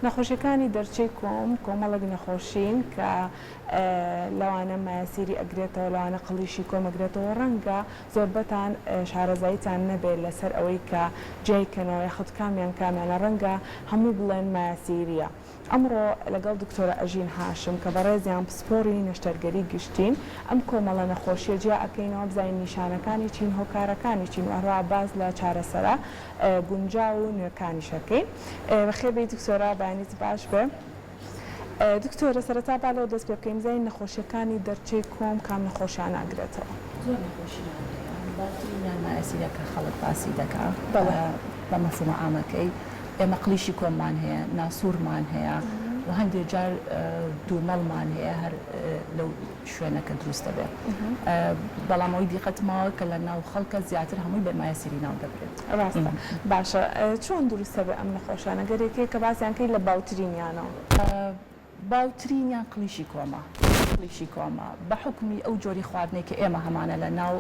نەخۆشیەکانی دەرچەی کۆم کۆمەڵێک نەخۆشین کە لەوانە مایەسیری ئەگرێتەوە لەوانە قڵیشی کۆم ئەگرێتەوە ڕەنگە زۆربەتان شارەزاییتان نەبێت لەسەر ئەوەی کە جیای کەنەوە یاخود کامیان کامیانە ڕەنگە هەمووی بڵێن مایەسیریە. ئەمڕۆ لەگەڵ دکتۆرە ئەژین هاشم کە بەڕێزیان پسپۆڕی نەشتەرگەری گشتین ئەم کۆمەڵە نەخۆشیە جیا ئەکەینەوە بزانین نیشانەکانی چین هۆکارەکانی چین و هەروەها باس لە چارەسەرە گونجاو و نوێکانیش ئەکەین. بەخێربێی دکتۆرە بەیانیت باش بێ. دکتۆرە سەرەتا با لەوە دەست پێ بکەین بزانین نەخۆشیەکانی دەرچەی کۆم کام نەخۆشیانە ئەگرێتەوە؟ زۆر نەخۆشیمان هەیە باوترینیان مایەسیرە کە خەڵک باسی دەکا بە مەفهومە عامەکەی ئێمە قڵیشی کۆممان هەیە ناسورمان هەیە و هەندێ جار دوومەڵمان هەیە هەر لەو شوێنە کە دروست دەبێ بەڵام ئەوەی دیقەت ماوە کە لە ناو خەڵکە زیاتر هەمووی بە مایەسیری ناو دەبرێت. ڕاستە باشە چۆن دروست دەبێ ئەم نەخۆشیانە گەر یەکێک کە باسیان کەی لە باوترینیانەوە؟ باوترینیان قڵیشی کۆمە قڵیشی کۆمە بە حوکمی ئەو جۆری خواردنەی کە ئێمە هەمانە لە ناو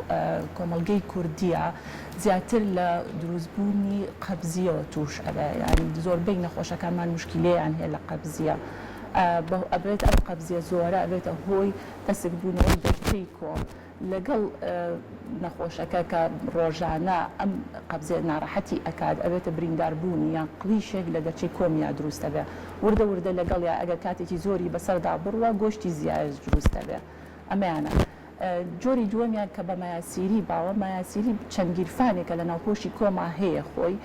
کۆمەڵگەی کوردیە زیاتر لە دروستبوونی قەبزیەوە توش ئەبێ یانی زۆربەی نەخۆشەکانمان موشکیلەیان هەیە لە قەبزیە ئەبێت ئەم قەبزیە زۆرە ئەبێتە هۆی تەسک بوونەوەی دەرچەی کۆم لەگەڵ نەخۆشەکە کە ڕۆژانە ئەم قەبزیە ناڕەحەتی ئەکات ئەبێتە بریندار بوونی یان قڵیشێک لە دەرچەی کۆمیا دروست ئەبێ وردە وردە لەگەڵیا ئەگەر کاتێکی زۆری بەسەردا بڕوا گۆشتی زیایەش دروست ئەبێ ئەمەیانە جۆری دووەمیان کە بە مایاسیری باوە، مایاسیری چەند گیرفانێکە لە ناوپۆشی کۆما هەیە خۆی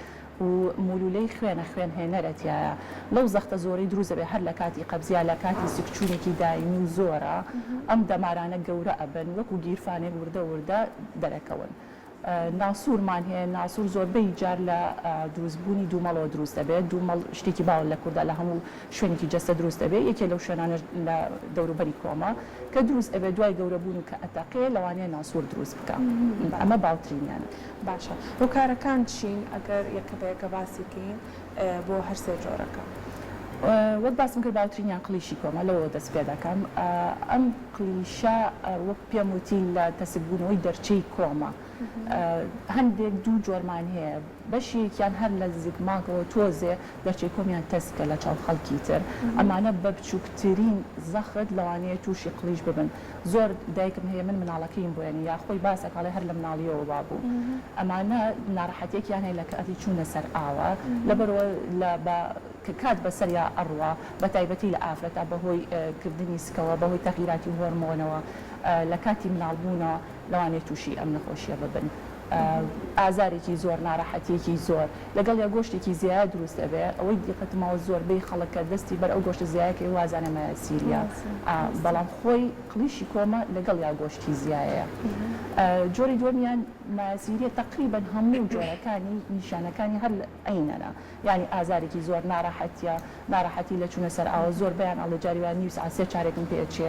و مولولەی خوێنە خوێن هێنەرە تیایا لەو زەختە زۆرەی دروست دەبێت هەر لە کاتی قەبزیا لە کاتی سکچوونێکی دایمی و زۆرە ئەم دەمارانە گەورە ئەبن وەکو گیرفانێک وردە وردە دەرەکەون. ناسوورمان هەیە، ناسوور زۆربەی جار لە دروستبوونی دوومەڵەوە دروست دەبێت، دوومەڵ شتێکی باوە لە کوردا لە هەموو شوێنێکی جەستە دروست دەبێت، یەکێ لەو شوێنانەش لە دەوروبەری کۆمە کە دروست ئەبێت دوای گەورەبوون و کە ئەتەقێ لەوانەیە ناسوور دروست بکا، ئەمە باوترینیانە. باشە هۆکارەکان چین ئەگەر یەکە بە یەکە باسی کەین بۆ هەر سێ جۆرەکە؟ وەک باسم کرد باوترینیان قڵیشی کۆمە لەوەوە دەست پێ دەکەم، ئەم قڵیشە وەک پێم وتی لە تەسکبوونەوەی دەرچەی کۆمە هەندێک دوو جۆرمان هەیە بەشێکیان هەر لە زگماکەوە تۆزێ دەرچەی کۆمیان تەسکە لە چاو خەڵکی تر ئەمانە بە بچووکترین زەخت لەوانەیە تووشی قڵیش ببن زۆر دایکم هەیە من مناڵەکەیم بۆ یانی یا خۆی باس ئەکا ئەڵێ هەر لە مناڵیەوە وابوو ئەمانە ناڕەحەتیەکیان هەیە لە کاتی چوونە سەر ئاوە لەبەرئەوە لە بە کە کات بەسەریا ئەڕوا بە تایبەتی لە ئافرەتا بەهۆی کردنی سکەوە بەهۆی تەغیراتی هۆرمۆنەوە لە کاتی مناڵ بوونەوە لەوانەیە تووشی ئەم نەخۆشیە ببن ئازارێکی زۆر ناڕەحەتیەکی زۆر لەگەڵیا گۆشتێکی زیایە دروست ئەبێ ئەوەی دیقەتم ماوە زۆربەی خەڵک کە دەستی بەر ئەو گۆشتە زیایە کەوێ وازانێ مایەسیریە بەڵام خۆی قڵیشی کۆمە لەگەڵیا گۆشتی زیایەیە جۆری دووەمیان مایەسیریە تەقریبەن هەموو جۆرەکانی نیشانەکانی هەر عەینەنە یانی ئازارێکی زۆر ناڕەحەتیە ناڕەحەتی لە چونە سەر ئاوە زۆر بەیان ئەڵێ جاری وایە نیو سەعات سێ چارێکم پێ ئەچێ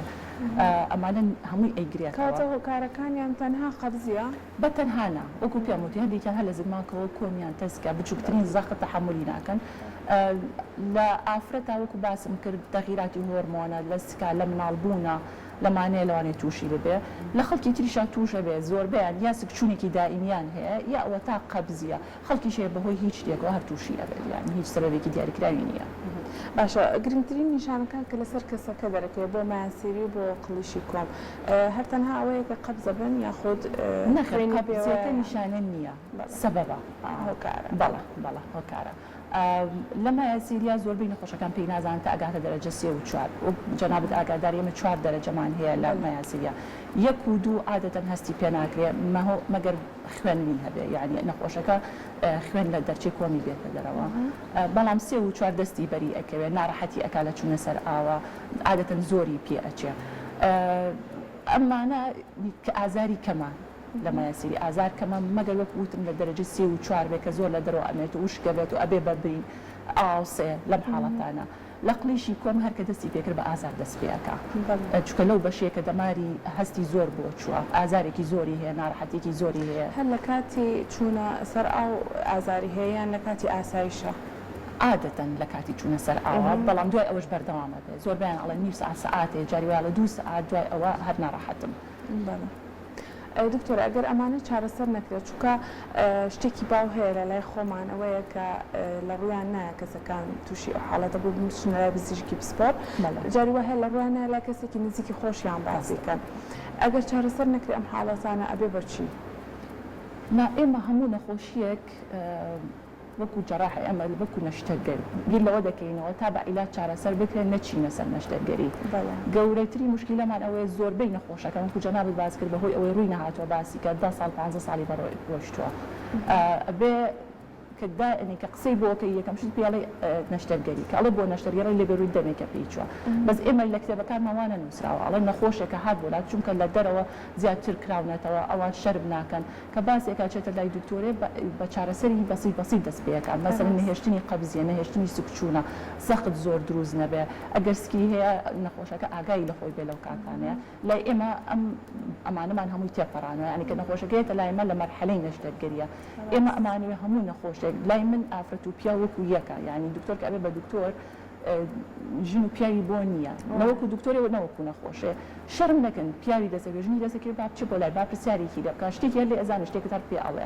ئەمانە هەمووی ئەیگرێتەوە. کەواتە هۆکارەکانیان تەنها قەبزیە؟ بە تەنها نا وەکو پێم وتی هەندێکیان هەر لە زگماکەوە کۆمیان تەسکە بچوکترین زەخت تەحەمولی ناکەن لە ئافرەتا وەکو باسم کرد تەغیراتی هۆرمۆنە لە سکا لە مناڵ بوونە لەمانەیە لەوانەیە توشی ببێ لە خەڵکی تریشا توش ئەبێ زۆربەیان یا سکچونێکی دائیمیان هەیە یا ئەوەتا قەبزیە خەڵکیش هەیە بەهۆی هیچ شتێکەوە هەر تووشی ئەبێت یانی هیچ سەبەبێکی دیاریکراوی نییە. باشە گرنگترین نیشانەکان کە لەسەر کەسەکە دەرەکەوێت بۆ مایەسیری و بۆ قڵیشی کۆم هەر تەنها ئەوەیە کە قەبزە بن یاخود نەخێر خوێنی قەبزیەکە پێوەیە؟ نیشانە نییە بەڵێ سەبەبە هۆکارە. بەڵێ بەڵێ هۆکارە لە مایەسیریا زۆربەی نەخۆشەکان پێی نازانن تا ئەگاتە دەرەجە سێ و چوار وەک جەنابت ئاگاداری ئێمە چوار دەرەجەمان هەیە لە بەڵێ. مایەسیریا یەک و دوو عادەتەن هەستی پێ ناکرێ مەگەر خوێنی هەبێ یانی نەخۆشەکە خوێن لە دەرچەی کۆمی بێتە دەرەوە بەڵام سێ و چوار دەستی بەری ئەکەوێ ناڕەحەتی ئەکا لە چوونە سەر ئاوە عادەتەن زۆری پێ ئەچێ ئەمانە کە ئازاری کەمە لە مایەسیری ئازار کەمە مەگەر وەک وتم لە دەرەجەی سێ و چوار بێ کە زۆر لە دەرەوە ئەمێت و وشکە بێت و ئەبێ بە برین ئاوسێ لەم حاڵەتانە لە قڵیشی کۆم هەر کە دەستی پێکرد بە ئازار دەست پێ ئەکا چونکە لەو بەشەیە کە دەماری هەستی زۆر بۆ چووە ئازارێکی زۆری هەیە ناڕەحەتیەکی زۆری هەیە. هەر لە کاتی چوونە سەر ئاو ئازاری هەیە یان لە کاتی ئاسایشە؟ عادەتەن لە کاتی چوونە سەر ئاوە بەڵام دوای ئەوەش بەردەوام ئەبێ زۆربەیان ئەڵێن نیو سەعات سەعاتێ جاری وایە ئەڵێ دوو سەعات دوای ئەوە هەر ناڕەحەتم. بەڵێ. دکتۆر ئەگەر ئەمانە چارەسەر نەکرێت چونکە شتێکی باو هەیە لە لای خۆمان ئەوەیە کە لە ڕوویان نایە کەسەکان تووشی ئەو حاڵەتە بوو بچنە لای پزیشکی پسپۆر جاری وا هەیە لە ڕوویان نایە لای کەسێکی نزیکی خۆشیان باسی کەن ئەگەر چارەسەر نەکرێت ئەم حاڵەتانە ئەبێ بە چی؟ نا ئێمە هەموو نەخۆشییەک وەکو جەراح ئێمە وەکو نەشتەرگەر بیر لەوە دەکەینەوە تا بە عیلاج چارەسەر بکرێن نەچینە سەر نەشتەرگەری گەورەترین موشکیلەمان ئەوەیە زۆربەی نەخۆشەکان وەکو جەنابت باس کرد بەهۆی ئەوەی ڕووی نەهاتووە باسی کە دە ساڵ پانزە ساڵی بە ڕۆیشتووە ئەبێ کە دائنی کە قسەی بۆ کەی یەکەم شت پێی ئەڵێ نەشتەرگەری کە ئەڵێ بۆ نەشتەرگەری لێ بێ ڕووی دەمێکە پێی چووە بەس ئێمە لە کتێبەکانمان وا نەنووسراوە ئەڵێ نەخۆشێکە هات بۆ لات چونکە لە دەرەوە زیاتر کراونەتەوە ئەوان شەرم ناکەن کە باسێکە ئەچێتە لای دکتۆرێ بە چارەسەری بەسیت بەسیت دەست پێ ئەکا مەسەلەن نەهێشتنی قەبزیە نەهێشتنی سکچوونە زەخت زۆر دروست نەبێ ئەگەر سکی هەیە نەخۆشەکە ئاگای لە خۆی بێ لەو کاتانەیە لای ئێمە ئەم ئەمانەمان هەمووی تێپەڕانوە یانی کە نەخۆشەکە یەتە لای مە لە مەرحەلەی نەشتەرگەریە ئێمە ئەمانەوێ هەموو نەخۆشێک لای من ئافرەت و پیاو وەکو یەکە یانی دکتۆر کە ئەبێ بە دکتۆر ژن و پیاوی بۆ نییە نەوەکو دکتۆرێ و نەوەکو نەخۆشێ شەرم نەکەن پیاوی دەسەکەوێ ژنی دەسەکەوێ با بچێ بۆ لای با پرسیارێکی لێ بکا شتێکی هەر لێ ئەزانێ شتێکت هەر پێ ئەڵێ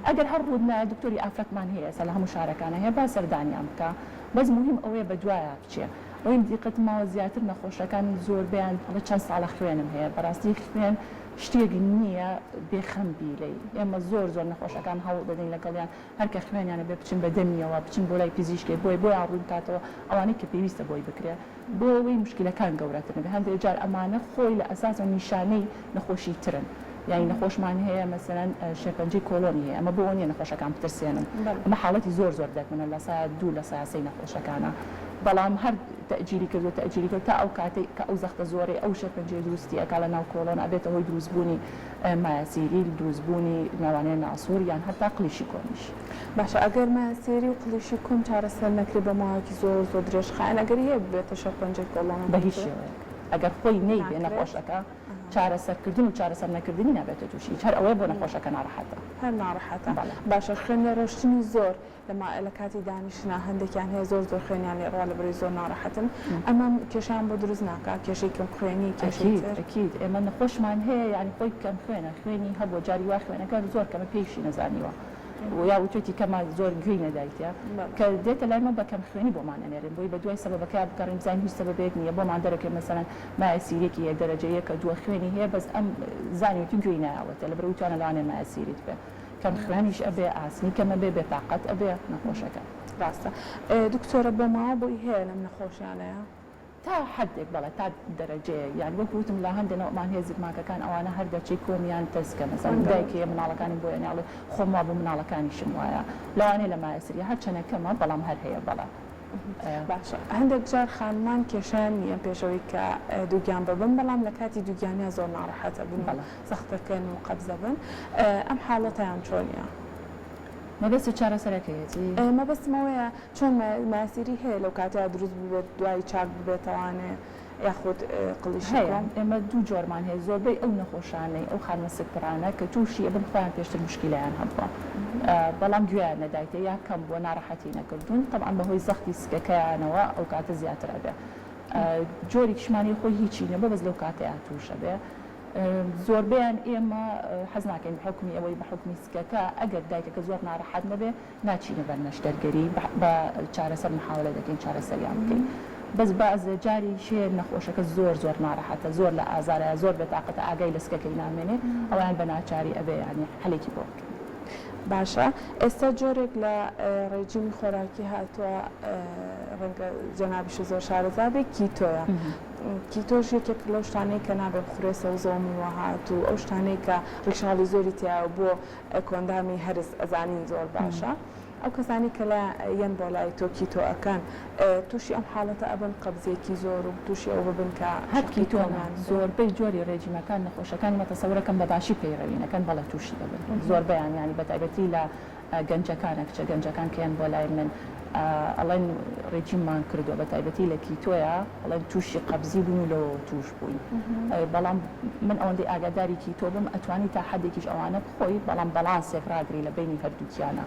ئەگەر هەر ڕووت نایە دکتۆری ئافرەتمان هەیە ئێستا لە هەموو شارەکانا هەیە با سەردانیان بکا بەس موهیم ئەوەیە بە دوایا بچێ ئەوەی دیقەتم ماوە زیاتر نەخۆشەکان زۆربەیان ئەڵێ چەند ساڵە خوێنم هەیە بەڕاستی خوێن شتێک نییە بێ خەم بی لێی ئێمە زۆر زۆر نەخۆشەکان هەوڵ دەدەین لەگەڵیان هەر کە خوێنیانە بێ بچن بە دەمیەوە بچن بۆ لای پزیشکێک بۆیە بۆیان ڕوون بکاتەوە ئەوانەی کە پێویستە بۆی بکرێ بۆ ئەوەی موشکیلەکان گەورەتر نەبێ هەندێ جار ئەمانە خۆی لە ئەساسەوە نیشانەی نەخۆشی ترن یانی نەخۆشمان هەیە مەسەلەن شێرپەنجەی کۆڵۆنی هەیە ئەمە بۆ ئەوە نیە نەخۆشەکان بترسێنم ئەمە حاڵەتی زۆر زۆر دەگمەنە لە سایە دوو لە سایە سێی نەخۆشەکانە بەڵام هەر تەئجیلی کردو تەئجیلی کرد تا ئەو کاتەی کە ئەو زەختە زۆرەی ئەو شێرپەنجەیە دروستی ئەکا لە ناو کۆڵۆن ئەبێتە هۆی دروست بوونی مایەسیری، دروست بوونی لەوانەیە ناسوور یان هەتا قڵیشی کۆمیش. باشە ئەگەر مایەسیری و قڵیشی کۆم چارەسەر نەکرێت بۆ ماوەیەکی زۆر زۆر درێژخایەن ئەگەری هەیە ببێتە شێرپەنجەی کۆڵۆن و بە هیچ شێوەیەک ئەگەر خۆی نەیبێ نەخۆشەکە چارەسەر کردن و چارەسەر نەکردنی نابێتە تووشی هیچ هەر ئەوەیە بۆ نەخۆشەکە ناڕەحەتە. هەر ناڕەحەتە باشە خوێن لێ ڕۆشتنی زۆر لە کاتی دانیشتنا هەندێکیان هەیە زۆر زۆر خوێنیان لێ ڕوا لەبەرەوەی زۆر ناڕەحەتن ئەمە کێشەیان بۆ دروست ناکا کێشەی کەم خوێنی کێشەی ئەکید تر؟ ئەکید ئێمە نەخۆشمان هەیە یانی خۆی کەم خوێنە خوێنی هەبووە جاری وا خوێنەکە زۆر کەمە پێیشی نەزانیوە و یا وتوێتی کەمە زۆر گوێی نەدایتێ کە دێتە لای مە بە کەم خوێنی بۆمان ئەنێرن بۆی بە دوای سەبەبەکەیا بگەڕێین بزانین هیچ سەبەبێک نییە بۆمان دەرەکەوێ مەسەلەن مایەسیرێکی هەیە دەرەجە یەکە دووە خوێنی هەیە بەس ئەم زانیوێتی گوێی نایاوەتێ لەبەرئەوەی توانە لەوانەیە مایەسیریت بێ. کەم خوێنیش ئەبێ ئاسنی کەم ئەبێ بێ تاقەت ئەبێ نەخۆشەکە. ڕاستە دکتۆرە بۆماوە بۆی هەیە لەم نەخۆشیانەیە؟ تا حەدێک بەڵێ تا دەرەجەیەک یانی وەک وتم لە هەندێ نەوەمان هەیە زگماکەکان ئەوانە هەر دەرچەی کۆمیان تەسکە مەسەلەن دایک هەیە مناڵەکانیم بۆ یانی ئەڵێ خۆم وابوو مناڵەکانیشم وایە لەوانەیە لە مایەسریە هەرچەنە کەمە بەڵام هەر هەیە بەڵێ. باشە هەندێک جار خانمان کێشەیان نییە پێش ئەوەی کە دووگیان ببن بەڵام لە کاتی دووگیانیا زۆر ناڕەحەت ئەبن و زەختەکەن و قەبزەبن ئەم حاڵەتەیان چۆنیە؟ مەبەستت چارەسەرەکەیەتی؟ مەبەستم ئەوەیە چۆن مایەسیری هەیە لەو کاتەیا دروست ببێت دوایی چاک ببێتەوانێ یاخود قڵیشی هەیە ئێمە دوو جۆرمان هەیە زۆربەی ئەو نەخۆشانەی ئەو خانمە سکپڕانە کە تووشی ئەبن خۆیان پێشتر موشکیلەیان هەبووە بەڵام گوێیان نەدایتێ یا کەم بووە ناڕەحەتی نەکردوون تەبعەن بەهۆی زەختی سکەکەیانەوە ئەو کاتە زیاتر ئەبێ جۆریکشمان هەیە خۆی هیچی نەبووە بەس لەو کاتەیا تووش ئەبێ زۆربەیان ئێمە حەز ناکەین بە حوکمی ئەوەی بە حوکمی سکەکە ئەگەر دایکەکە زۆر ناڕەحەت نەبێ ناچینە بەر نەشتەرگەری بە چارەسەر محاوەلە دەکەین چارەسەریان بکەین بەس بەعزێ جاریش هەیە نەخۆشەکە زۆر زۆر ناڕەحەتە زۆر لە ئازارایە زۆر بێتاقەتە ئاگای لە سکەکەی نامێنێ ئەویان بە ناچاری ئەبێ یانی حەلێکی بۆ بکەین. باشە ئێستا جۆرێک لە ڕێجیمی خۆراکی هاتووە ڕەنگە جەنابیشت زۆر شارەزا بی کیتۆیە کیتۆش یەکێک لەو شتانەی کە نابێ بخورێ سەوزە و میوەهات و ئەو شتانەی کە ڕیشاڵی زۆری تیایە بۆ کۆئەندامی هەرس ئەزانین زۆر باشە ئەو کەسانەی کە لە یەن بۆ لای تۆ کیتۆ ئەکەن توشی ئەم حاڵەتە ئەبن قەبزیەکی زۆر و توشی ئەوە ببن کە هەر شەقی کیتۆ نا کۆمیان بێ. زۆربەی جۆری ڕێجیمەکان نەخۆشەکانی مە تەسەورەکەم بە باشی پەیڕەوی نەکەن بەڵێ توشی دەبن زۆربەیان یانی بەتایبەتی لە گەنجەکانە کچە گەنجەکان کە یەن بۆ لای من. ئەڵێن ڕێجیممان کردووە بە تایبەتی لە کیتۆیا ئەڵێن تووشی قەبزی بووین و لەوەوە تووش بووین بەڵام من ئەوەندەی ئاگاداری کیتۆ بم ئەتوانی تا حەدێکیش ئەوانە بخۆی بەڵام بەڵانسێک ڕاگری لە بەینی هەردووکیانە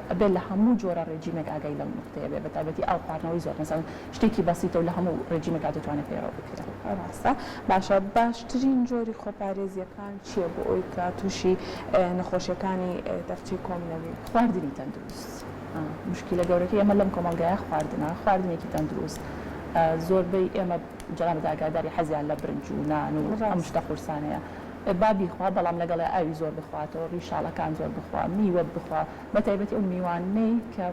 ئەبێ لە هەموو جۆرە ڕێجیمێک ئاگای لەم نوقتەیە بێ بە تایبەتی ئاو خواردنەوەی زۆر مەسەلەن شتێکی بەسیتە و لە هەموو ڕێجیمێکا دەتوانێ پەیڕەو بکرێ. ڕاستە باشە باشترین جۆری خۆپارێزیەکان چیە بۆ ئەوەی کە توشی نەخۆشیەکانی دەرچەی کۆم نەبین؟ خواردنی تەندروست موشکیلە گەورەکەی ئێمە لەم کۆمەڵگایە خواردنە خواردنێکی تەندروست زۆربەی ئێمە جەنابت ئاگاداری حەزیان لە برنج و نان و ئەم شتە قورسانەیە با بیخوا بەڵام لەگەڵیا ئاوی زۆر بخواتەوە ڕیشاڵەکان زۆر بخوا میوە بخوا بەتایبەتی ئەو میوانەی کە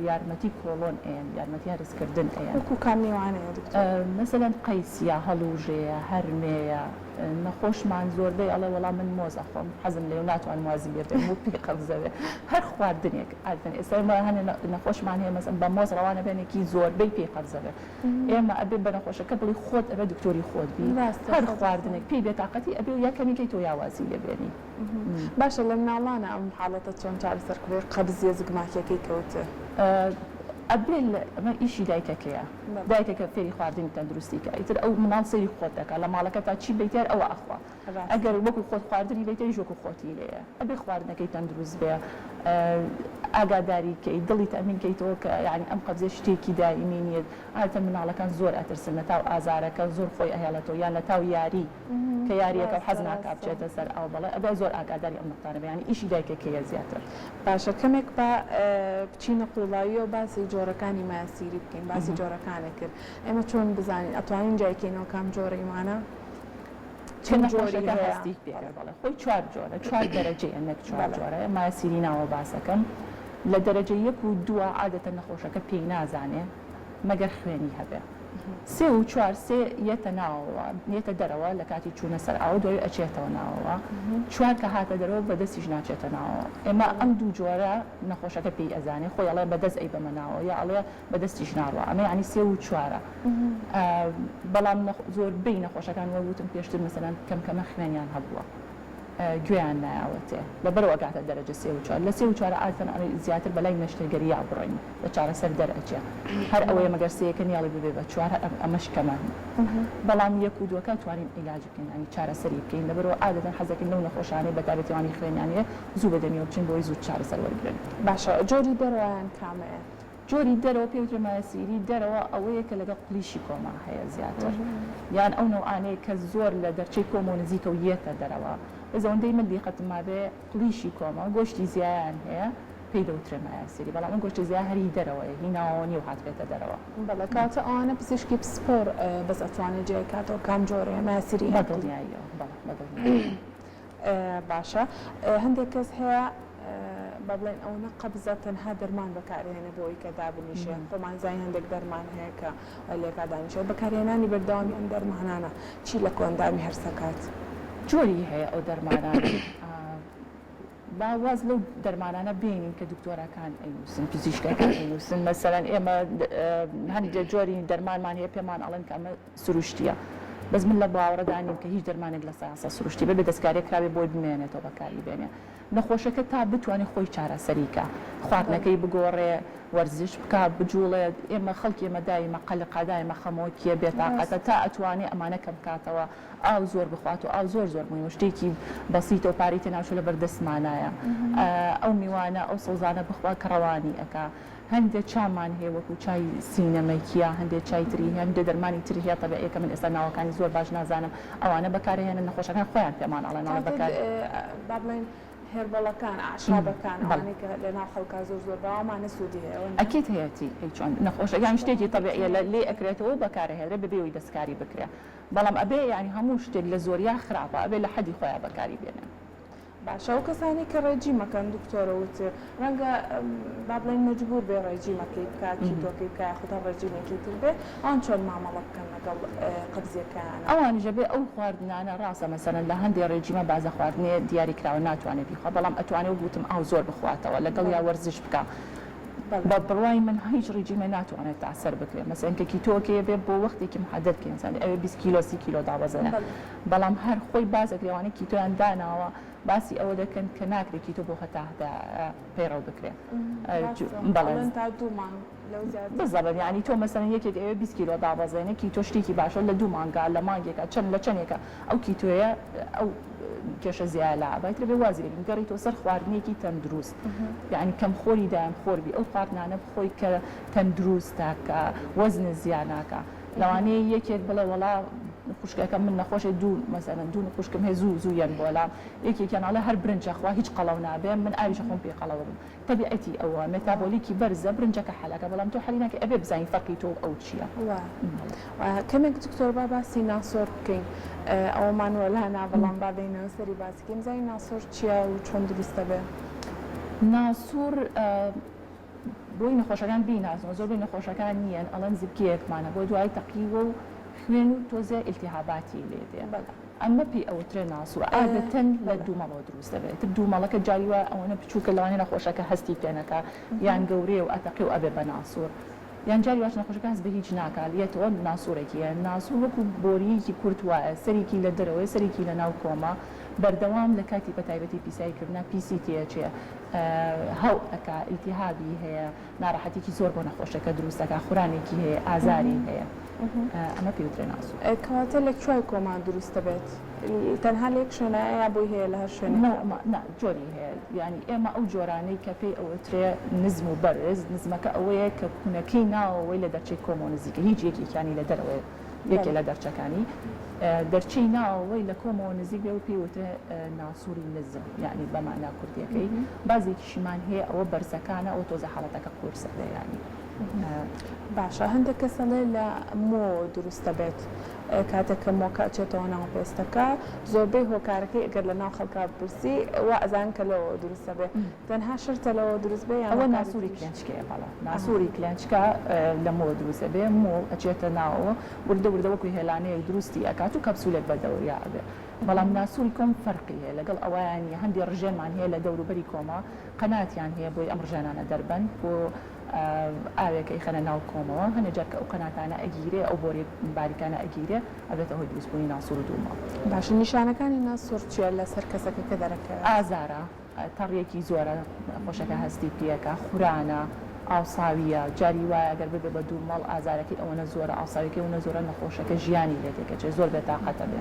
یارمەتی کۆڵۆن ئەیەن یارمەتی هەرسکردن ئەیەن. وەکو کام میوانەیە دکتۆر؟ مەسەلەن قەیسیە، هەڵوژەیە، هەرمێیە، نەخۆشمان زۆربەی ئەڵێ وەڵا من مۆز ئەخۆم حەزم لێیە و ناتوانم وازی لێ بێنم و پێی قەبزەبێ هەر خواردنێک عادەتەن ئێستا ئێمە هەنێ نەخۆشمان هەیە مەسەلەن بە مۆز ڕەوانە بێنێکی زۆربەی پێی قەبزەبێ ئێمە ئەبێ بە نەخۆشەکە بڵێی خۆت ئەبێ دکتۆری خۆت بی هەر خواردنێک پێی بێتاقەتی ئەبێ یا کەمی کەیتەوە یا وازی لێ بێنی. باشە لە مناڵانا ئەم حاڵەتە چۆن چارەسەر کرێ قەبزیە زگماکیەکەی کەوت؟ ئەبێ ئەمە ئیشی دایکەکەیە دایکەکە فێری خواردنی تەندروستی کە ئیتر ئەو مناڵ سەیری خۆت دەکا لە ماڵەکەتا چی بەیتیار ئەوە ئەخوا ئەگەر وەکو خۆت خواردنی بەیتە ئیش وەکو خۆتی لێیە ئەبێ خواردنەکەی تەندروست بێ ئاگاداری کەی دڵی تەئمین کەیتەوە کە یانی ئەم قەبزیە شتێکی دائیمی نییە عادەتەن مناڵەکان زۆر ئەترسن لە تاو ئازارەکە زۆر خۆی ئەهێڵێتەوە یان لە تاو یاری کە یاریەکە و حەز ناکا بچێتە سەر ئاو بەڵێ ئەبێ زۆر ئاگاداری ئەم نوقتانە بێ یانی ئیشی دایکەکەیە زیاتر. باشە کەمێک با بچینە قوڵاییەوە باسی جۆرەکانی مایەسیری بکەین باسی جۆرەکانت کرد ئێمە چۆن بزانین ئەتوانین جیایکەینەوە کام جۆرەیمانە چەند جۆری هەیە؟ هەستی پێ کرد بەڵێ خۆی چوار جۆرە چوار دەرەجەیە نەک چوار جۆرە مایەسیری ناوە باسەکەم لە دەرەجە یەک و دووە عادەتەن نەخۆشەکە پێی نازانێ مەگەر خوێنی هەبێ سێ و چوار سێ یەتە ناوەوە یەتە دەرەوە لە کاتی چوونە سەر ئاوە دوای ئەچێتەوە ناوەوە چوار کە هاتە دەرەوە بە دەستیش ناچێتە ناوەوە ئێمە ئەم دوو جۆرە نەخۆشەکە پێی ئەزانێ خۆی ئەڵێ بە دەست ئەیبەمە ناوەوە یا ئەڵێ بە دەستیش ناڕوا ئەمە یانی سێ و چوارە بەڵام زۆربەی نەخۆشەکان وەک وتم پێشتر مەسەلەن کەم کەمە خوێنیان هەبووە گوێیان نایاوەتێ لەبەرەوە ئەگاتە دەرەجە سێ و چوار لە سێ و چوارە عادەتەن ئەمە زیاتر بەلای نەشتەرگەریا بڕۆین لە چارەسەر دەرئەچێ هەر ئەوەیە مەگەر سێیەکە نیاڵی ببێ بە چوار هەر ئەمەش کەمە بەڵام یەک و دووەکە توانین عیلاج بکەین یانی چارەسەری بکەین لەبەرەوە عادەتەن حەزەکەین لەو نەخۆشانەی بەتایبەتی ئەوانەی خوێنیان هەیە زوو بەدەمیەوە بچن بۆی زوو چارەسەر وەرگرن. باشە جۆری دەرەوەیان کامەیە؟ جۆری دەرەوە پێی وترێ مایەسیری دەرەوە ئەوەیە کە لەگەڵ قڵیشی کۆما هەیە زیاتر یان ئەو نەوعانەیە کە زۆر لە دەرچەی کۆمەوە نزیکە و یەتە دەرەوە بەس ئەوەندەی من دیقەتم مابێ قڵیشی کۆمە گۆشتی زیایان هەیە پێی دەوترێ مایەسیری بەڵام ئەم گۆشتە زیا هەر هی دەرەوەیە هی ناوەوە نیە و هاتبێتە دەرەوە. بەڵێ کەواتە ئەوانە پزیشکی پسپۆڕ بەس ئەتوانێ جیای کاتەوە کام جۆرەیە مایەسیری یان قڵی؟ بەدڵنیاییەوە بەڵێ بەدڵنیاییەوە. باشە هەندێک کەس هەیە با بڵێن ئەوەنە قەبزە تەنها دەرمان بەکارهێنێ بۆ ئەوی کە دابنیشێ خۆمان زانین هەندێک دەرمان هەیە کە وای لێکا دانیشێت بەکارهێنانی بەردەوامی ئەم دەرمانانە چی لە کۆئەندامی هەرسەکات؟ جۆری هەیە ئەو دەرمانانە با واز لەو دەرمانانە بێنین کە دکتۆرەکان ئەینووسن پزیشکەکان ئەینووسن مەسەلەن ئێمە هەندێک جۆری دەرمانمان هەیە پێمان ئەڵێن کە ئەمە سروشتیە بەس من لە باوەڕەدا نیم کە هیچ دەرمانێک لە سەیاسە سروشتی بێ بێ دەستکاریە کراوێ بۆی بمێنێتەوە بەکاری بێنێ نەخۆشەکە تا بتوانێ خۆی چارەسەری کا خواردنەکەی بگۆڕێ وەرزش بکا بجوڵێ ئێمە خەڵکی ئێمە دایمە قەلقە دایمە خەمۆکیە بێتاقەتە تا ئەتوانێ ئەمانە کەم کاتەوە ئاو زۆر بخوات و ئاو زۆر زۆر موهیمە شتێکی بەسیتە و پارەی تێناچوو لەبەر دەستمانایە ئەو میوانە ئەو سەوزانە بخوا کە ڕەوانی ئەکا هەندێ چامان هەیە وەکو چای سینەمەکیە هەندێ چای تری هەیە هەندێ دەرمانی تری هەیە تەبیعیە کە من ئێستا ناوەکانی زۆر باش نازانم ئەوانە بەکارئەهێنن نەخۆشەکان خۆیان پێمان ئەڵێن ئەڵێن بەکار با بڵێین هێربەڵەکان ئەعشابەکان ئەوانەی کە لەناو خەڵکا زۆر زۆر باوە ئەمانە سوودی هەیە وەنیە؟ ئەکید هەیەتی ئەی چۆن نەخۆشە یان شتێکی تەبیعیە لە لێی ئەکرێتەوە و بەکارئەهێنرێ بەبێ ئەوەی دەستکاری بکرێ بەڵام ئەبێ یانی هەموو شتێک لە زۆریا خراپە ئەبێ لە حەدی خۆیا بەکاری بێنێ. باشە ئەو کەسانەی کە ڕێجیمەکەن دکتۆرە وت ڕەنگە با بڵێین مەجبور بێ ڕێجیمەکەی بکا کیتۆکەی بکا یاخود هەر ڕێجیمێکی تر بێ ئەوان چۆن مامەڵە بکەن لەگەڵ قەبزیەکەیانا؟ ئەوانیش ئەبێ ئەو خواردنانە ڕاستە مەسەلەن لە هەندێ ڕێجیمە بازە خواردنێ دیاری کراوە ناتوانێ بیخوا بەڵام ئەتوانێ وەک وتم ئاو زۆر بخواتەوە لەگەڵیا وەرزش بکا بە بڕوای من هیچ ڕیجیمێ ناتوانێت تا سەر بکرێ مەسەلەن کە کیتۆکەیە بێ بۆ وەختێکی محەدەد کەی مەسەلەن ئەوێ 20 کیلۆ 30 کیلۆ دابەزێنێ بەڵام هەر خۆی باس ئەکرێ ئەوانەی کیتۆیان داناوە. باسی ئەوە دەکەن کە ناکرێ کیتۆ بۆ هەتا هەتا پەیڕەو بکرێ. بەڵێ. ئەڵێن تا دوو مانگ لەو زیاتر. بزەبت یانی تۆ مەسەلەن یەکێک ئەیەوێ 20 کیلۆ دابەزێنێ کیتۆ شتێکی باشە لە دوو مانگا لە مانگێکا چەند لە چەندێکا ئەو کیتۆیە ئەو کێشە زیایە لا ئەبا ئیتر ئەبێ وازی لێ بێنی گەڕیتەوە سەر خواردنێکی تەندروست یانی کەم خۆری دایم خۆر بی ئەو خواردنانە بخۆی کە تەندروستە کە وەزنت زیا ناکا لەوانەیە یەکێک بڵێ وەڵا خوشکەکەم من نەخۆشێ دوو مەسەلەن دوو خوشکم هەیە زوو زوو یەن بۆ لام یەکێکیان ئەڵێ هەر برنجە خوا هیچ قەڵەو نابێ من ئاویش ئەخۆم پێی قەڵەو ئەبم تەبیعەتی ئەوە مێتابۆلیکی بەرزە برنجەکە حەلەکە بەڵام تۆ حەلی ناکەی ئەبێ بزانی فەرقی تۆ و ئەو چیە. وایە کەمێک دکتۆر با باسی ناسۆر بکەین ئەوەمان وەلا نا بەڵام با بێینەوە سەری باسی کەین بزانین ناسۆر چیە و چۆن دروست دەبێ؟ ناسۆر بۆی نەخۆشەکان بیناسنەوە زۆربەی نەخۆشەکان نیەن ئەڵێن زبکەیەکمانە بۆ دوای تەقیوە و خوێن و تۆزێ ئیلتیهاباتی لێ دێ ئەمە پێی ئەوترێ ناسوور عادەتەن لە دوومەڵەوە دروست دەبێت ئیتر دوومەڵەکە جاری وایە ئەوەنە بچووکە لەوانەیە نەخۆشەکە هەستی پێ نەکا یان گەورەیە و ئەتەقێ و ئەبێ بە ناسوور یان جاری واش نەخۆشەکە هەست بە هیچ ناکا یەتەوە ناسوورێکی هەیە ناسوور وەکو بۆرییەکی کورت وایە سەرێکی لە دەرەوەیە سەرێکی لە ناو کۆمە بەردەوام لە کاتی بە تایبەتی پیسایی کردنا پیسی تێئەچێ هەو ئەکا ئیلتیهابی هەیە ناڕەحەتیکی زۆر بۆ نەخۆشەکە دروست ئەکا خورانێکی هەیە ئازاری هەیە ئەمە پێی وترێ ناسوور. کەواتە لە کوای کۆما دروست دەبێت؟ تەنها لە یەک شوێنایە یا بۆی هەیە لە هەر شوێنێک هەبێت؟ نا جۆری هەیە یانی ئێمە ئەو جۆرانەی کە پێی ئەوترێ نزم و بەرز نزمەکە ئەوەیە کە کونەکەی ناوەوەی لە دەرچەی کۆمەوە نزیکە هیچ یەکێکیانی لە دەرەوەیە یەکێ لە دەرچەکانی دەرچەی ناوەوەی لە کۆمەوە نزیک بێ و پێی وترێ ناسووری نزم یانی بە مانا کوردیەکەی بازێکیشیمان هەیە ئەوە بەرزەکانە ئەوە تۆزە حاڵەتەکە قورسە بێ یانی. باشە هەندێک کەس ئەڵێ لە مۆوە دروست دەبێت کاتێک کە مۆکە ئەچێتەوە ناو پێستەکە زۆربەی هۆکارەکەی ئەگەر لە ناو خەڵکا بپرسی وا ئەزانن کە لەوەوە دروست دەبێ تەنها شەرتە لەوە دروست بێ یان ئەوە هۆکاری ناسووری تریش؟ کلێنچکەیە بەڵێ ناسووری کلێنچکە لە مۆوە دروست ئەبێ مۆ ئەچێتە ناوەوە وردە وردە وەکو هێلانەیەک دروستی ئەکات و کەپسولێک بە دەوریا ئەبێ بەڵام ناسووری کۆم فەرقی هەیە لەگەڵ ئەوەیا نیە هەندێ ڕژێنمان هەیە لە دەوروبەری کۆمە قەناتیان هەیە بۆی ئەم ڕژێنانە دەربەن بۆ ئاوێک ئەیخەنە ناو کۆمەوە هەنێ جار کە ئەو قەناتانە ئەگیرێ ئەو بۆریە باریکانە ئەگیرێ ئەبێتە هۆی دروستبوونی ناسوور و دوومەڵ. باشە نیشانەکانی ناسوور چیە لەسەر کەسەکە کە دەرەکەوێت؟ ئازارە، تەڕیەکی زۆرە نەخۆشەکە هەستی پێکا، خورانە، ئاوساویە، جاری وایە گەر ببێ بە دوومەڵ ئازارەکەی ئەوەنە زۆرە ئاوساویەکەی ئەوەنە زۆرە نەخۆشەکە ژیانی لێ تێکەچێ زۆر بێتاقەتە بێ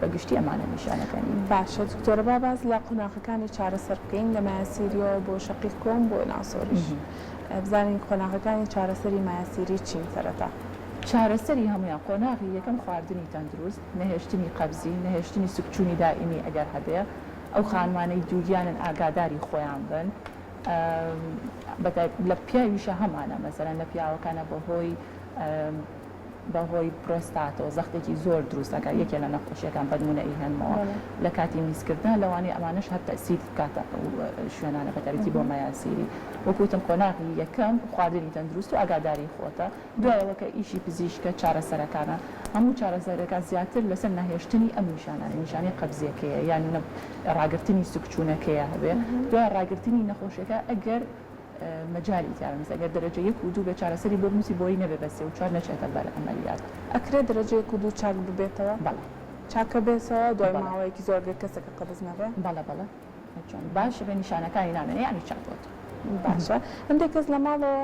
بە گشتی ئەمانە نیشانەکانی. باشە دکتۆرە با باس لە قۆناغەکانی چارەسەر بکەین لە مایەسیریەوە بۆ شەقی کۆم بۆ ناسۆریش بزانین قۆناغەکانی چارەسەری مایەسیری چین سەرەتا. چارەسەری هەموویان قۆناغی یەکەم خواردنی تەندروست، نەهێشتنی قەبزی، نەهێشتنی سکچوونی دائیمی ئەگەر هەبێ، ئەو خانمانەی دووگیانن ئاگاداری خۆیان بن بەتایبەت لە پیاویشا هەمانە مەسەلەن لە پیاوەکانە بەهۆی بەهۆی پرۆستاتەوە زەختێکی زۆر دروست ئەکات یەکێ لە نەخۆشیەکان بەنمونە ئەیهێنمەوە لە کاتی میزکردنا لەوانەیە ئەمانەش هەر تەئسیر بکاتە ئەو شوێنانە بەتایبەتی بۆ مەیاسیری وەک وتم قۆناغی یەکەم خواردنی تەندروست و ئاگاداری خۆتە دوای ئەوە کە ئیشی پزیشکە چارەسەرەکانە هەموو چارەسەرەکان زیاتر لەسەر نەهێشتنی ئەم نیشانانە نیشانەی قەبزیەکەیە یان ڕاگرتنی سکچوونەکەیە هەبێ دوای ڕاگرتنی نەخۆشیەکە ئەگەر مەجالی تیابێ مەسەلەن گەر دەرەجە یەک و دوو بێ چارەسەری بۆ بنوسی بۆی نەبێ بە سێ و چوار نەچێتە بەر عەمەلیات. ئەکرێ دەرەجە یەک و دوو چاک ببێتەوە؟ بەڵێ. چاکەبێتەوە دوای بەڵێ. ماوەیەکی زۆر گەر کەسەکە قەبز نەبێ؟ بەڵێ بەڵێ چۆن باش بێ نیشانەکانی نامێنێ یانی چاک بۆتەوە. باشە هەندێک کەس لە ماڵەوە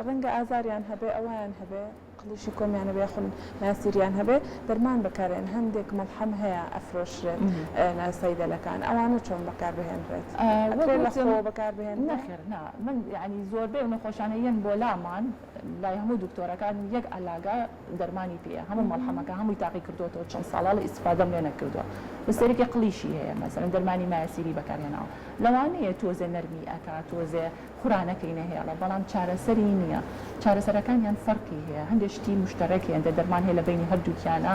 ڕەنگە ئازاریان هەبێ ئەوەیان هەبێ قڵیشی کۆمیان هەبێ یاخود ماسیریان هەبێ دەرمان بەکارێن هەندێک مەڵحەم هەیە ئەفرۆشرێت لە سەیدەلەکان ئەوانە چۆن بەکار بهێنرێت ئەکرێت لە خۆوە بەکار بهێنرێت؟ نەخێر نا من یانی زۆربەی ئەو نەخۆشانەی یەن بۆ لامان لای هەموو دکتۆرەکان یەک عەلاگە دەرمانی پێیە هەموو مەڵحەمەکە هەمووی تاقی کردۆتەوە چەند ساڵە ئیستفادەم لێ نەکردووە بەس سەیرەکی قڵیشی هەیە مەسەلەن دەرمانی مایەسیری بەکارهێناوە لەوانەیە تۆزێ نەرمی ئەکا تۆزێ خورانەکەی نەهێڵێ بەڵام چارەسەری نییە چارەسەرەکانیان فەرقی هەیە هەندێ شتی موشتەرەک هەیە هەندێ دەرمان هەیە لە بەینی هەردووکیانا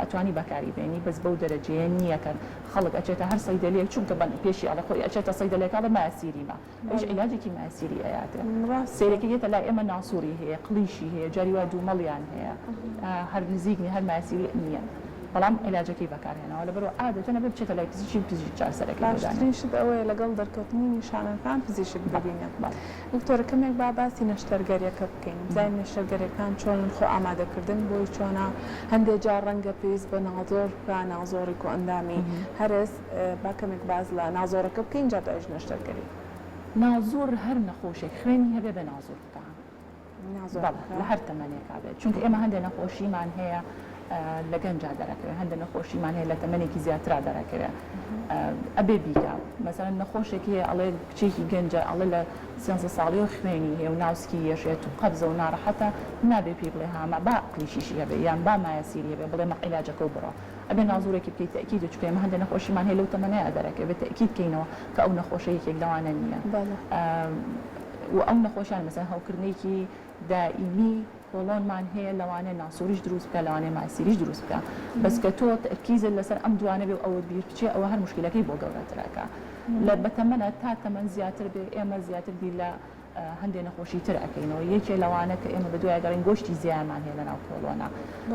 ئەتوانی بەکاری بێنی بەس بەو دەرەجەیە نییە کە خەڵک ئەچێتە هەر سەیدەلیەک چونکە بە پێشی ئەڵێ خۆی ئەچێتە سەیدەلەکە ئەڵێ مایەسیریمە ئەویش عیلاجێکی مایەسیری ئەیاتێ سەیرەکە یەتە لای ئێمە ناسوڕی هەیە قڵیشی هەیە جاری وا دوومەڵیان هەیە هەر نزیک نیە هەر مایەسیری نییە. بەڵام عیلاجەکەی بەکارهێناوە لەبەرئەوە عادەتەن ئەبێ بچێتە لای پزیشک پزیشک چارەسەرەکەی بۆ دانێ. باشترین شت ئەوەیە لەگەڵ دەرکەوتنی نیشانەکان پزیشک ببینە. دکتۆرە کەمێک با باسی نەشتەرگەریەکە بکەین بزانین نەشتەرگەریەکان چۆنن خۆ ئامادەکردن بۆی چۆنە هەندێ جار ڕەنگە پێویست بە نازۆر بکا نازۆڕی کۆئەندامی هەرس با کەمێک باس لە نازۆڕەکە بکەین جا دوایش نەشتەرگەری. نازۆر هەر نەخۆشێک خوێنی هەبێ بێ نازۆر بکا. بەڵێ لە هەر تەمەنێکا بێت چونکە ئێمە هەندێک نەخۆشیمان هەیە لە گەنجا دەرەکەوێت هەندێک نەخۆشیمان هەیە لە تەمەنێکی زیاترا دەرەکەوێت ئەبێ بیکا مەسەلەن نەخۆشێک هەیە ئەڵێ کچێکی گەنجە ئەڵێ لە سیانزە ساڵیەوە خوێنی هەیە و ناوسکی یەشێت و قەبزە و ناڕەحەتە نابێ پێی بڵێ هاما با قلیشیشی هەبێ یان با مایەسیری هەبێ بڵێ مە عیلاجەکە و بڕۆ ئەبێ نازورێکی بکەی تەئکید چونکە ئێمە هەندێک نەخۆشیمان هەیە لەو تەمەنەیا دەرەکەوێ تەئکید کەینەوە کە ئەو نەخۆشە یەکێک لەوانە نییە و ئەو نەخۆشیانە مەسەلەن هەوکردنێکی دائیمی کۆڵۆنمان هەیە لەوانەیە ناسۆریش دروست بکا لەوانەیە مایسیریش دروست بکا بەس کە تۆ تەرکیزت لەسەر ئەم دوانە بێ و ئەوەت بیر بچێ ئەوە هەر موشکیلەکەی بۆ گەورەتر ئەکا لە بەتەمەنە تا تەمەن زیاتر بێ ئێمە زیاتر بیر لە هەندێ نەخۆشی تر ئەکەینەوە یەکێ لەوانە کە ئێمە بەدوای گەڕین گۆشتی زیایمان هەیە لەناو کۆڵۆنا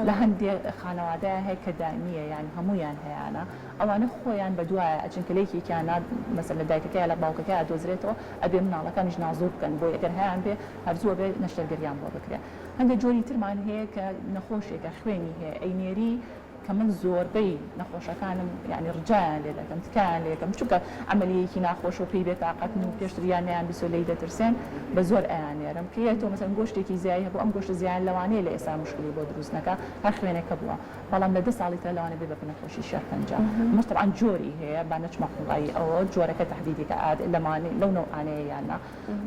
لە هەندێ خانەوادەیا هەیە کە دائمیە یان هەموویان هەیانە ئەوانە خۆیان بەدوایە ئەچن کە لەیەکێکیانا مەسەلەن لە دایکەکەیا لە باوکەکەیا ئەدۆزرێتەوە ئەبێ مناڵەکانیش نازۆر بکەن بۆی ئەگەر هەیان بێ هەر زوو ئەبێ نەشتەرگەریان بۆ بکرێ هەندێ جۆری ترمان هەیە کە نەخۆشێکە خوێنی هەیە ئەینێری کە من زۆربەی نەخۆشەکانم یانی ڕجایان لێ دەکەم تکایان لێ دەکەم چونکە عەمەلیەیەکی ناخۆشە و پێی بێتاقەتن و پێشتر یان نەیان بیستوە لێی دەترسێن بە زۆر ئەیاننێرم کە یە تۆ مەسەلەن گۆشتێکی زیای هەبوو ئەم گۆشتە زیایە لەوانەیە لە ئێستا موشکیلەی بۆ دروست نەکا هەر خوێنێکە بووە بەڵام لە دە ساڵی ترا لەوانەیە بێ بە نەخۆشی شێرپەنجە ئەمەش تەبعەن جۆری هەیە با نەچمە قوڵایی ئەوە جۆرەکە تەحدیدی کە ئاد لەمانەی لەو نەوعانەیە یان نا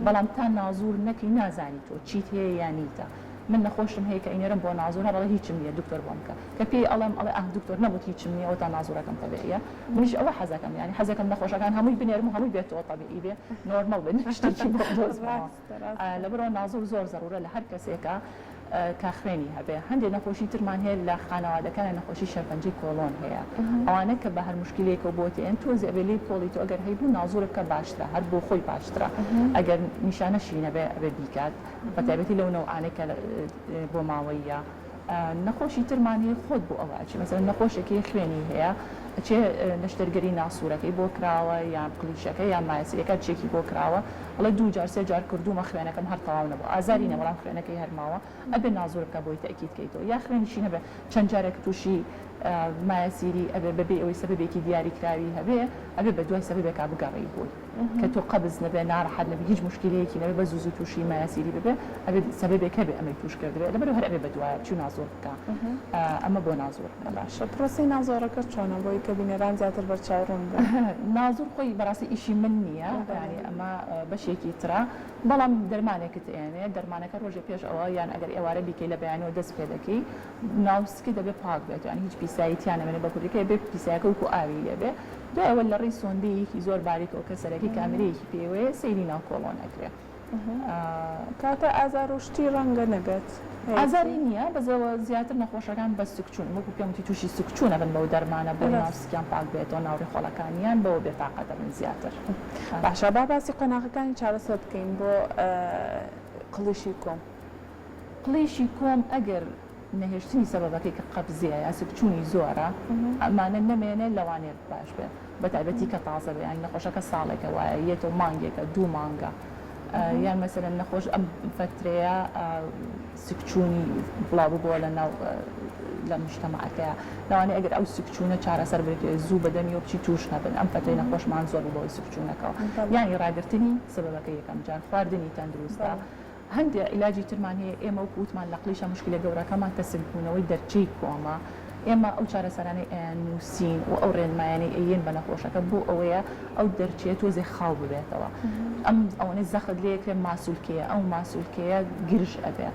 بەڵام تا نازور نەکەی نازانی تۆ چیت هەیە یا نیتە من نەخۆشم هەیە کە ئەینێرم بۆ نازور هەر ئەڵێ هیچم نییە دکتۆر بۆم بکە کە پێی ئەڵێم ئەڵێ ئاه دکتۆر نەموت هیچم نییە ئەوەتا نازورەکەم تەبیعیە منیش ئەوە حەزەکەم یانی حەزەکەم نەخۆشەکان هەمووی بنێرم و هەمووی بێتەوە تەبیعی بێ نۆرمەڵ بێ نەک شتێکی بۆ بدۆزمەوە لەبەرئەوە نازور زۆر زەرورە لە هەر کەسێکا کە خوێنی هەبێ هەندێ نەخۆشی ترمان هەیە لە خانەوادەکانە نەخۆشی شێرپەنجەی کۆڵۆن هەیە ئەوانە کە بە هەر موشکیلەیەکەوە بۆ تێن تۆزێ ئەبێ لێی بکۆڵیتەوە ئەگەر هەیبوو نازورە بکە باشترە هەر بۆ خۆی باشترە ئەگەر نیشانەشی نەبێ ئەبێ بیکات بە تایبەتی لەو نەوعانەی کە بۆ ماوەییە نەخۆشی ترمان هەیە خۆت بۆ ئەوە ئەچی مەسەلەن نەخۆشێک هەیە خوێنی هەیە ئەچێ نەشتەرگەری ناسوورەکەی بۆ کراوە یان قلیشەکە یان مایەسیرەکە چێکی بۆ کراوە ئەڵێ دوو جار سێ جار کردوومە خوێنەکەم هەر تەواو نەبوو ئازاری نیە بەڵام خوێنەکەی هەر ماوە ئەبێ نازوور بکا بۆی تەئکید کەیتەوە یا خوێنیشی نەبێ چەند جارێک تووشی مایەسیری ئەبێ بەبێ ئەوەی سەبەبێکی دیاریکراوی هەبێ ئەبێ بەدوای سەبەبێکا بگەڕێی بۆی کە تۆ قەبز نەبێ ناڕەحەت نەبی هیچ موشکیلەیەکی نەبێ بەس زوو زوو تووشی مایەسیری ببێ ئەبێ سەبەبێک هەبێ ئەمەی تووش کردبێ لەبەرئەوە هەر ئەبێ بەدوایە بچی و نازۆر بکا ئەمە بۆ نازۆر. باشە پرۆسەی نازۆڕەکە چۆنە بۆی کە بینەران زیاتر بەرچاو ڕوون بن؟ نازۆر خۆی بەڕاستی ئیشی من نییە یانی ئەمە بەشێکی ترە بەڵام دەرمانێکت ئێنێ دەرمانەکە ڕۆژێ پێش ئەوە یان ئەگەر ئێوارە بیکەی لە بەیانیەوە دەست پێ دەکەی ناوسکت دەبێ پاک بێت یانی هیچ پیسایی تیا نەمێنێ بە کوردیەکەی ئەبێ پیسایەکە وەکو ئاوی لێ بێ دوای ئەوە لە ڕێی سۆندەیەکی زۆر باریکەوە کە سەرەکی کامێرەیەکی پێوەیە سەیری ناو کۆڵۆن ئەکرێ. کاتە ئازار و شتی ڕەنگە نەبێت. ئازاری نییە بەس ئەوە زیاتر نەخۆشەکان بە سکچوون وەکو پێم وتی تووشی سکچوون ئەبن بەو دەرمانە بۆی ناو سکیان پاک بێتەوە ناو ڕیخۆڵەکانیان بەوە بێتاقەت ئەبن زیاتر. باشە با باسی قۆناغەکانی چارەسەر بکەین بۆ قڵیشی کۆم. قڵیشی کۆم ئەگەر نەهێشتنی سەبەبەکەی کە قەبزیە یان سکچوونی زۆرە ئەمانە نەمێنێ لەوانەیە باش بێ بەتایبەتی کە تازە بێ یانی نەخۆشەکە ساڵێکە وایە یەتەوە مانگێکە دوو مانگە یان مەسەلەن نەخۆش ئەم فەترەیە سکچوونی بڵاو ببووە لە ناو لە مجتەمەعەکەیا لەوانەیە ئەگەر ئەو سکچوونە چارەسەر بکرێت زوو بەدەمیەوە بچی تووش نەبن ئەم فەترەی نەخۆشمان زۆر بوو بەهۆی سکچوونەکەوە یانی ڕاگرتنی سەبەبەکە یەکەم جار خواردنی تەندروستە هەندێ عیلاجی ترمان هەیە، ئێمە وەکو وتمان لە قڵیشە موشکیلە گەورەکەمان تەسک بوونەوەی دەرچەی کۆمە، ئێمە ئەو چارەسەرانەی ئەیاننووسین و ئەو ڕێنمایانەی ئەیەین بە نەخۆشەکە بۆ ئەوەیە ئەو دەرچەیە تۆزێ خاو ببێتەوە، ئەم ئەوەنەی زەخت لێ ئەکرێ ماسولکەیە، ئەو ماسولکەیە گرژ ئەبێ،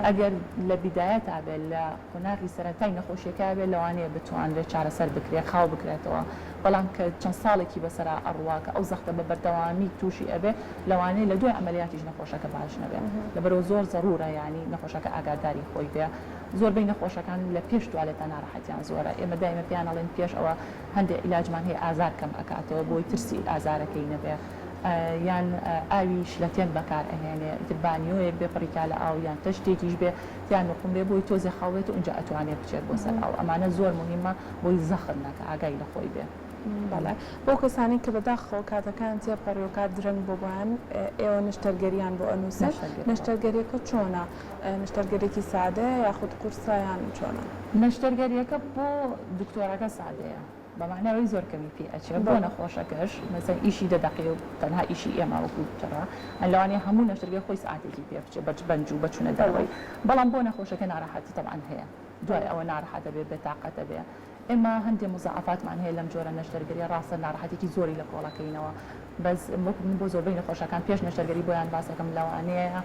ئەگەر لە بیدایەتا بێ لە قۆناغی سەرەتای نەخۆشیەکە بێ لەوانەیە بتوانرێ چارەسەر بکرێ خاو بکرێتەوە، بەڵام کە چەند ساڵێکی بەسەرا ئەڕوا کە ئەو زەختە بە بەردەوامی تووشی ئەبێ لەوانەیە لە دوای عەمەلیاتیش نەخۆشەکە باش نەبێ لەبەرئەوە زۆر زەرورە یانی نەخۆشەکە ئاگاداری خۆی بێ زۆربەی نەخۆشەکان لە پێش توالێتا ناڕەحەتیان زۆرە ئێمە دایمە پێیان ئەڵێن پێش ئەوە هەندێ عیلاجمان هەیە ئازار کەم ئەکاتەوە بۆی ترسی ئازارەکەی نەبێ. یان ئاوی شلەتێن بەکار ئەهێنێ ئیتر بانیۆیەک بێ پڕی کا لە ئاو یان تەشتێکیش بێ تیا نوقم بێ بۆی تۆزێ خاو بێت و ئینجا ئەتوانێ بچێت بۆ سەر ئاو ئەمانە زۆر موهیمە بۆی زەخت نەکا ئاگای لە خۆی بێ. بەڵێ بۆ کەسانی کە بەداخەوە کاتەکان تێپەڕی و کات درەنگ بۆ بۆیان ئێوە نەشتەرگەریان بۆ ئەنووسن نەشتەرگەریەکە چۆنە نەشتەرگەرێکی سادەیە یاخود قورسە یان چۆنە؟ نەشتەرگەریەکە بۆ دکتۆرەکە سادەیە بە مەعنای ئەوەی زۆر کەمی پێ ئەچێ بۆ نەخۆشەکەش مەسەن ئیشی دە دەقەیە و تەنها ئیشی ئێمە وەکو جەڕا لەوانەیە هەموو نەشتەرگەری خۆی سەعاتێکی پێ بچێ بە بەنج و بە چونە دەرەوەی بەڵام بۆ نەخۆشەکە ناڕەحەتی تەبعەن هەیە دوای ئەوە ناڕەحەت ئەبێ بێتاقەت ئەبێ ئێمە هەندێ موزاعەفاتمان هەیە لەم جۆرە نەشتەرگەریە ڕاستە ناڕەحەتێکی زۆری لە کۆڵەکەینەوە بەس وەکو من بۆ زۆربەی نەخۆشەکان پێش نەشتەرگەری بۆیان باس ئەکەم لەوانەیە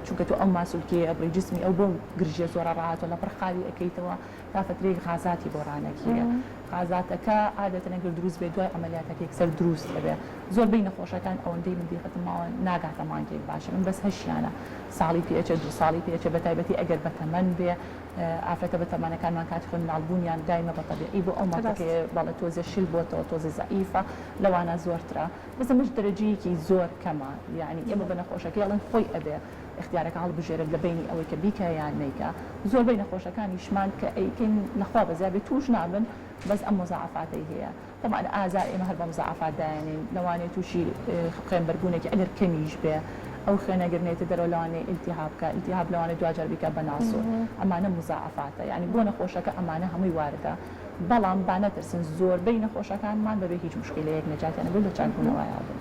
چونکە تۆ ئەو ماسولکەیە ئەبڕی جسمی ئەو بەو گرژیە زۆرە ڕاهاتوە لەپڕ خاوی ئەکەیتەوە تا فەترەیەک غازاتی بۆ ڕانەگیرێ غازاتەکە عادەتەن ئەگەر دروست بێ دوای عەمەلیاتەکە یەکسەر دروست ئەبێ زۆربەی نەخۆشەکان ئەوەندەی من دیقەتم ماوە ناگاتە مانگێک باشە من بەس هەشیانە ساڵی پێ ئەچێ دوو ساڵی پێ ئەچێ بەتایبەتی ئەگەر بەتەمەن بێ ئافرەتە بەتەمەنەکانمان کاتی خۆی مناڵ بوونیان دایمە بە تەبیعی بۆ ئەو مەنتەقەیە بەڵێ تۆزێ شل بۆتەوە تۆزێ زەعیفە لەوانە زۆرترە بەس ئەمەش دەرەجەیەکی زۆر کەمە یانی ئێمە بە نەخۆشەکەی ئەڵێن خۆی ئەبێ ئیختیارەکە هەڵبژێرێت لە بەینی ئەوەی کە بیکا یان نەیکا زۆربەی نەخۆشەکانیشمان کە ئەیکەین لەخوا بەزیا بێ توش نابن بەس ئەم مزاعەفاتەی هەیە تەبعەن ئازار ئێمە هەر بە مزاعەفات دایەنێین لەوانەیە توشی خوێنبەربوونێکی ئەگەر کەمیش بێ ئەو خوێنە گەر نێتە دەرەوە لەوانەیە ئیلتیهاب بکا ئیلتیهاب لەوانەیە دواجار بیکا بە ناسۆر ئەمانە مزاعەفاتە یانی بۆ نەخۆشەکە ئەمانە هەمووی واردە بەڵام با نەترسن زۆربەی نەخۆشەکانمان بەبێ هیچ موشکیلەیەک نەجاتیان ئەبێ و لە چاکبوونەوەیا بن.